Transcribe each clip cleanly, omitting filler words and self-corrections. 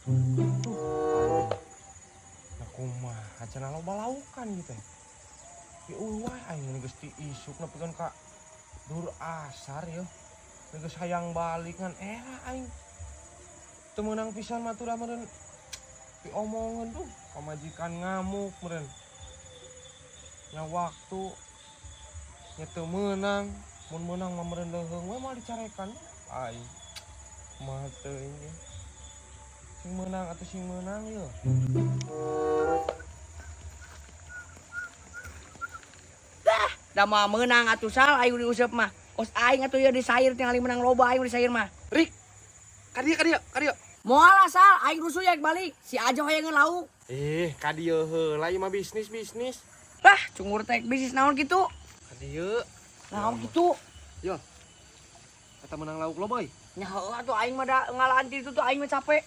Nah, kumaha cenah loba laukan gitu teh. Pi eueuh aing ini geus ti isuk nepikeun ka dur asar ya. Geus hayang balik ngan era aing teu meunang pisan mah tuh meureun diomongeun tuh pamajikan ngamuk meureun. Nya waktu nya teu meunang, mun meunang mah meureun leuheung we moal dicarekan aing. Kumaha teuing ge. Sing meunang atuh sing meunang yeuh. Da moal meunang atuh Sal aing diuseup mah. Kos aing atuh ieu disair tingali meunang loba aing disair mah. Rik. Ka dieu ka dieu ka dieu. Moal lah Sal, aing rusuh ya balik. Si Ajo hayang lauk. Eh, ka dieu heula ieu mah bisnis-bisnis. Lah, cungur teh bisnis naon kitu? Ka dieu. Naon kitu? Yo. Kata menang lauk loba euy. Nya heuh atuh aing mah da ngalaan ti ditu tuh aing mah capek.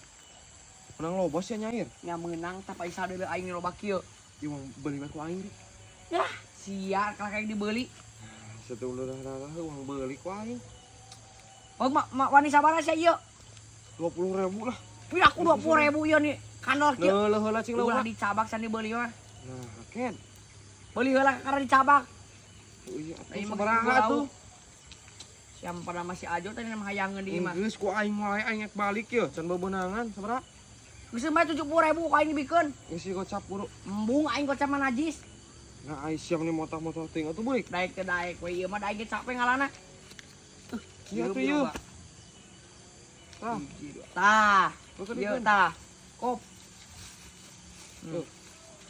Menang loba sia nyair. Nya meunang tah paisa deuleu aing loba kieu. Ieu mah beuli we ku aing, Rik. Yah, sia kalah kayak dibeli. Satulur lah uang beuli ku aing. Oh, mak wani sabaraha sia ieu? 20.000 lah. Wih, aku 20.000 ieu nih. Kandol kieu. Leuh heula cing leuh. Ulah dicabak san dibeli mah. Nah, ken. Beli heula karena dicabak. Oh iya, atuh Aing mah sabaraha gitu atuh? lauk. Siam pada masih Ajo tadi nama hayangeun di imah. Geus ku aing wae aing ek balik yeuh, can bebenangan sabaraha? Geus mah 70.000 ku aing dibikeun. Geus gocap buru. Embung aing gocap mah najis. Nah, aing siap nih motor-motor teuing atuh beulik. Daek teh daek we ieu mah daek ge capek ngalana. Ieu atuh ieu. Tah, Tah, Bukan ieu ikan. tah. Kop.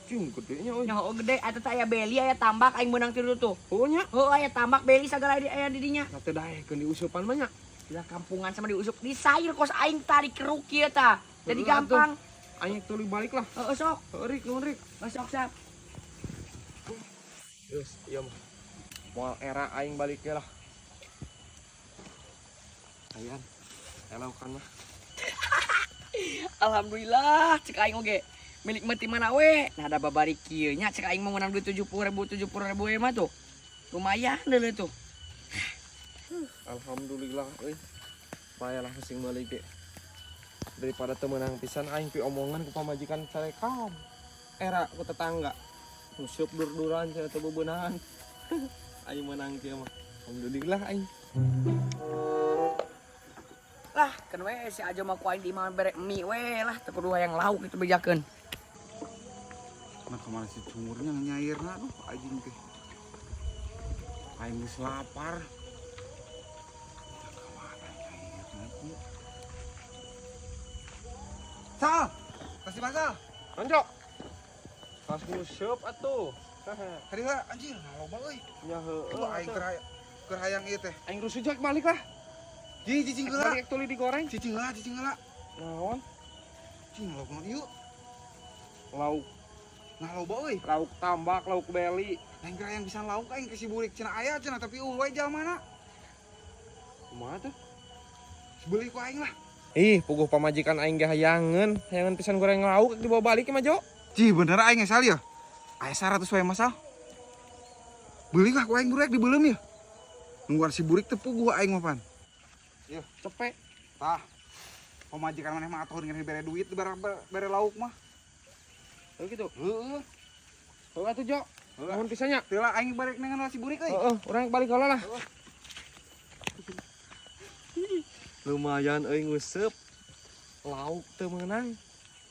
Cing gedenya euy. Nya heueuh gede eta teh aya beli aya tambak aing meunang ti ditu tuh. Heueuh nya. Heueuh aya tambak beli sagala aya di dinya. Nah, teu daekeun diuseupan mah nya. Gila kampungan sama diusup disair kos aing tadi keruk kieu tah. Jadi Heueuh atuh. gampang. Aing tuluy balik lah. Heeh sok. Heueuh Rik, nuhun Rik. Heueuh sok siap. Geus, ieu mah. Moal era aing balik ge lah. Ayan. Elaukan mah. Alhamdulillah cek aing oge. Milik mati mana we? Nah ada babari kieu nya cek aing mau menang duit 70.000 70.000 we mah tuh. Lumayan deuleu tuh. Alhamdulillah euy. Bae lah sing meuli ge. Daripada teu meunang pisan aing pi omongan ku pamajikan carekam. Era ku tetangga. Nguseup dur-duran cenah teu bebeunangan. Aing meunang kieu mah. Alhamdulillah aing. Lah, kan we si Ajo mah ku aing di imah bere mie we lah teu kudu hayang lauk itu bejakeun. Nah kemana si cungurnya nyairna aduh anjing teh. Aing geus lapar. Nah, kemana nyairna tuh? Sal, kasih masal. Anjo. Tas nguseup atuh. Tadi lah anjing, loba euy. Nya heueuh. Tuh aing keur hayang ieu teh. Aing rusuh jak balik lah. Ji cicing heula. Balik tuluy digoreng. Cicing heula, cicing heula. Naon? Cing loba ieu. Lauk, Nah loba euy. lauk tambak, lauk beli. Aing keur hayang pisan lauk aing ke si burik cenah aya cenah tapi eueuh wae jalmana. Kumaha tuh? Beli ku aing lah. Ih, puguh pamajikan aing ge hayangeun, hayangeun pisan goreng lauk dibawa balik mah Jo. Ji bener aing ngesal ya. Aya 100 wae masal. Beli lah ku aing burek dibeuleum ya. Nungguan si burik teu puguh aing mah pan. Yeuh, cepet. Tah. Pamajikan maneh mah atuh ngan bere duit bere lauk mah. Oh gitu. Heeh. Heuh atuh Jo. Heuh. Nuhun pisan nya. Teu lah aing barek nengan si burik euy. Heeh, urang balik heula lah. Lumayan euy nguseup. Lauk teu meunang.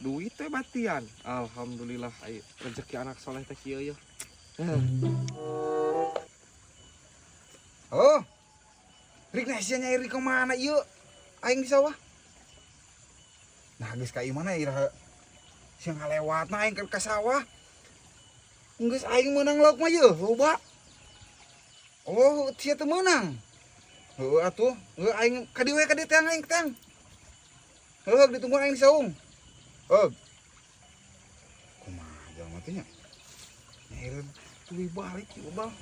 Duit teh batian. Alhamdulillah ayo rezeki anak soleh teh kieu yeuh. Oh. Rik nah sia nyair di mana ieu? Aing di sawah. Nah geus ka ieu mana iraha sia ngalewatna aing ka sawah. Geus aing meunang lauk mah yeuh loba. Oh, sia teu meunang. Heueuh atuh, heueuh aing ka dieu we ka dieu teang aing teang. Heueuh ditungguan aing di saung. Heuh. Kumaha jelema teh nya? Nyair tuluy balik ieu bal.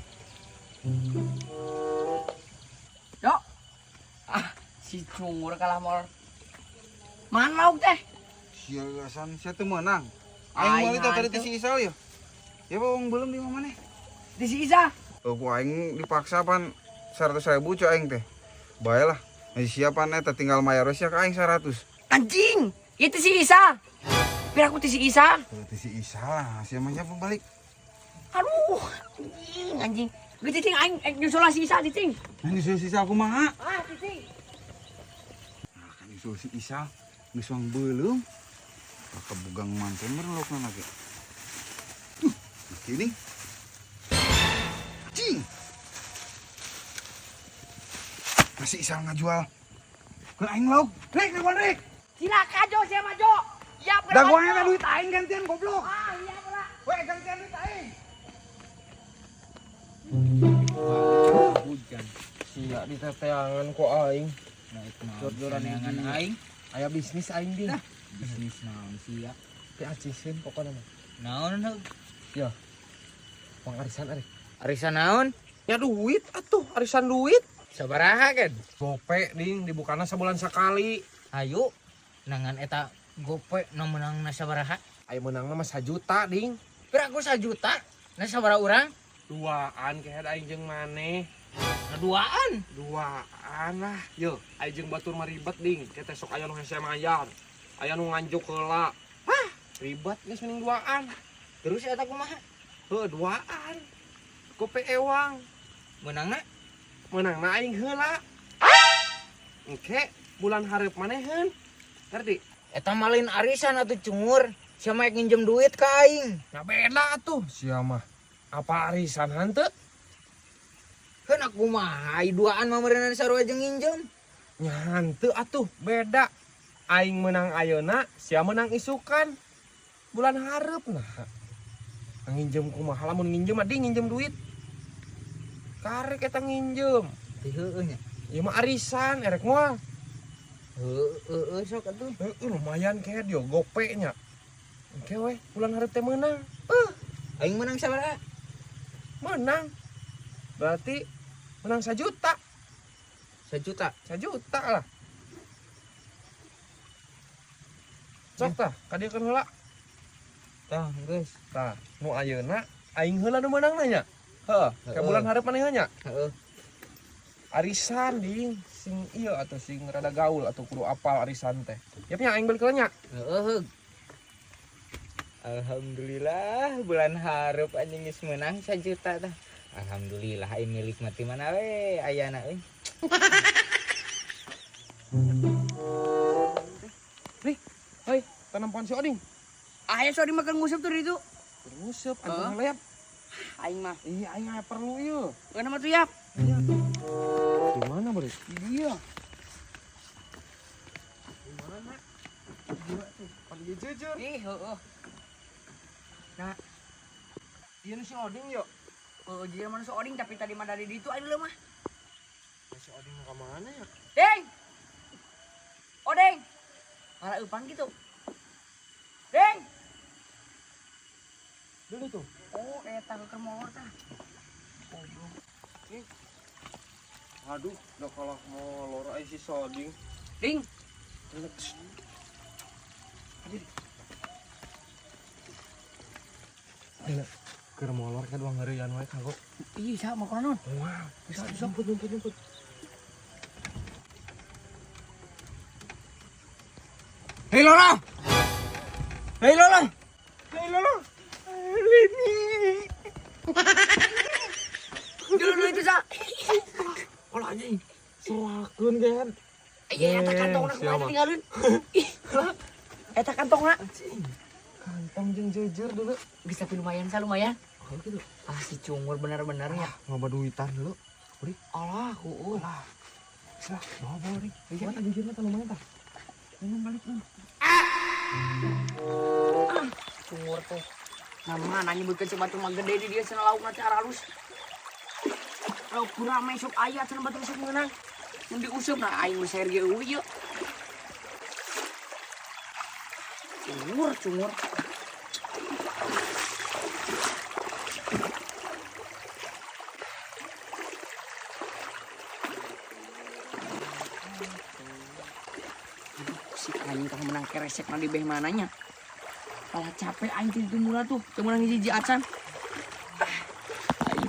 Dok. Ah, si cungur kalah mol. Mana lauk teh? Sia asan sia teu meunang. Aing meuli teh tadi teh si Isal ya. Ya bawang belum di mana? Di si Isa. Oh, ku aing dipaksa pan 100.000 cu aing teh. Bae lah. Nah, siapa pan eta tinggal mayar we sia ka aing 100. Anjing. Itu si Isa. Biar aku ti si Isa. Berarti si Isa lah, siapa siapa balik. Aduh, anjing, anjing. Geus cicing aing nyusul si Isa cicing. Nah, nyusul si Isa kumaha? Ah, cicing. Nah, kan nyusul si Isa geus wang beuleum. Kabugang manten merlokna lagi. Tuh, gini. Cing. Masih Isa ngajual. Ke aing lauk. Rek, rek, rek. Silakan Jo, siapa Jo? Ya, Dagoannya duit aing gantian goblok. Ah, iya pula. Weh, gantian duit aing. Hujan. Sia di teteangan kok aing. Nah, itu Jor-joran neangan hiji. aing. Aya bisnis aing ding. Bisnis naon sia? Teh aciseun pokona mah. Naon heug? Ya. Pangarisan arek. Arisan naon? Ya duit atuh, arisan duit. Sabaraha kan? Gope ding dibukana sebulan sekali. Ayo nangan eta gope nu meunangna sabaraha? Ayo menangna mah 1 juta ding. Pira aku 1 juta? Na sabaraha urang? Duaan kehed aing jeung maneh. Na duaan. Duaan lah. Yo, aing jeung batur mah ribet ding. Kita sok aya nu hese mayar. Aya nu nganjuk heula. Hah, ribet geus mending duaan. Terus eta kumaha? Heuh, duaan. Gope ewang. Meunangna? Menangna aing heula. Engke bulan hareup maneheun. Ngerti? Eta mah lain arisan atuh cungur. Sia mah nginjem duit ka aing. Nah beda atuh sia mah. Apa arisan hanteu? Keun aku mah ai duaan mah meureunna sarua jeung nginjem. Nya hanteu atuh beda. Aing menang ayeuna, sia menang isukan. Bulan hareup nah. Nginjem kumaha lamun nginjem mah ding nginjem duit. Karek eta nginjem. Teu heueuh nya. Ieu mah arisan erek moal. Heueuh heueuh sok atuh. Heueuh lumayan kehed yo gope nya. Engke weh bulan hareup teh meunang. Aing meunang sabaraha? Menang. Berarti menang 1 juta. 1 juta. 1 juta lah. Sok tah, kadieukeun heula. Tah, geus. Tah, nu ayeuna aing heula nu meunang nya. Heuh, ka bulan hareup maneh nya. Heeh. Arisan ding, sing ieu atau sing rada gaul atau kudu apal arisan teh. Yap nya aing balik heula nya. Heeh. Heug. Alhamdulillah bulan hareup anjing geus meunang 1 juta tah. Alhamdulillah aing milik mati mana we ayana euy. Nih, hoi, tanampan si Oding. Aya si Oding mah keur nguseup tuh di ditu. Nguseup anjing heula yap. Aing mah. Iya, aing aya perlu ieu. Geuna mah tuh yap. Di mana, Bre? Iya. Di mana? Gila tuh, pan ieu jujur. Ih, heueuh. Nah, ieu nu si Oding yo. Heueuh, jeung mana si Oding tapi tadi mah dari ditu aing leuh mah. Si Oding ka mana ya? Ding. Oding. Malah eupan gitu. Ding. Dulu tuh. Oh, eta keur molor tah. Goblok. Ih. Aduh, udah kalah molor ai si Oding. Ding. Gila, keur molor ka doang heureuyan wae kagok. Ih, sa mau konon. Wah, bisa jemput jemput jemput. Hei Lola. Hei Lola. Hei Lolo. Lini. Dulu dulu itu sa. Olah anjing. Soakeun kan. Iya, eta kantongna kumaha tinggalin. Ih. Eta kantongna. Kantong jeung jujur dulu. Geus tapi lumayan sa lumayan. Oh gitu. Ah si cungur bener-bener nya. Ngoba duitan dulu. Uri. Alah, heueuh. Lah. Lah, bawa bawa ri. Mana jujurna tah lumayan tah. Minum balik lu. Cungur teh. Nah, mana nyebutkeun si batur mah gede di dia cenah laukna teh aralus. Lauk gurame sok aya cenah batur sok meunang. Mun diuseup nah aing mah sair ge eueuh ieu. Cungur, cungur. Aduh, si anjing kalau menang keresek mah di beh mananya. Malah capek aing ti ditu mula tuh, teu meunang hiji acan. Aing.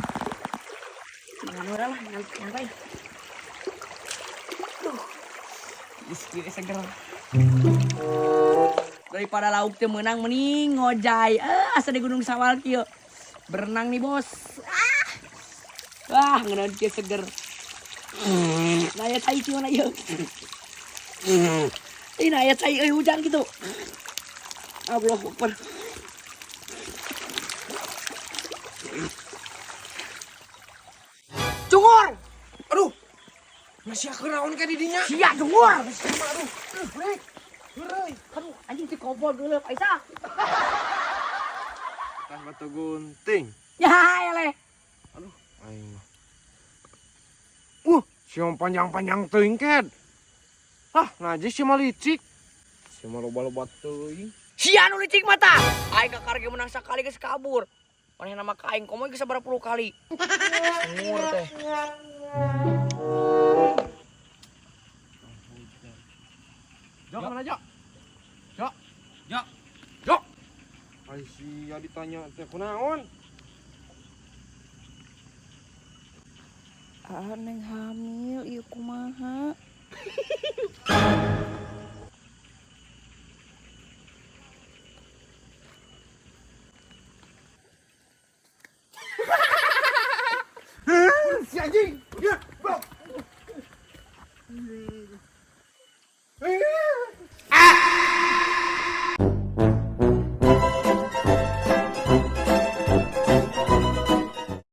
Mangan heula lah, nyantai. Duh. Geus kieu seger. Daripada lauk teu meunang mending ngojay. Eh, asa di Gunung Sawal kieu. Berenang nih, Bos. Ah. Wah, ngeunaan kieu seger. Nah, ya cai kieu mana ieu. Ih, nah ya cai euy hujan gitu. Allahu Akbar. Cungur! Aduh. Masih aku naon ka di dinya? Sia cungur! Aduh, rek. Heureuy. Aduh, anjing si kompor geuleuh Aisyah. Tah batu gunting. Ya, eleh. Aduh, aing mah. Siom panjang-panjang teuing ked. Ah, najis si mah licik. Si mah loba-loba teuing. Sia nu licik mata. Aing kakar ge menang sakali geus kabur. Manehna mah ka aing komo geus sabaraha puluh kali. Cungur teh. Jo, kemana Jo? Jo. Jo. Jo. Ai sia ditanya teh kunaon? Ah, neng hamil, ieu kumaha?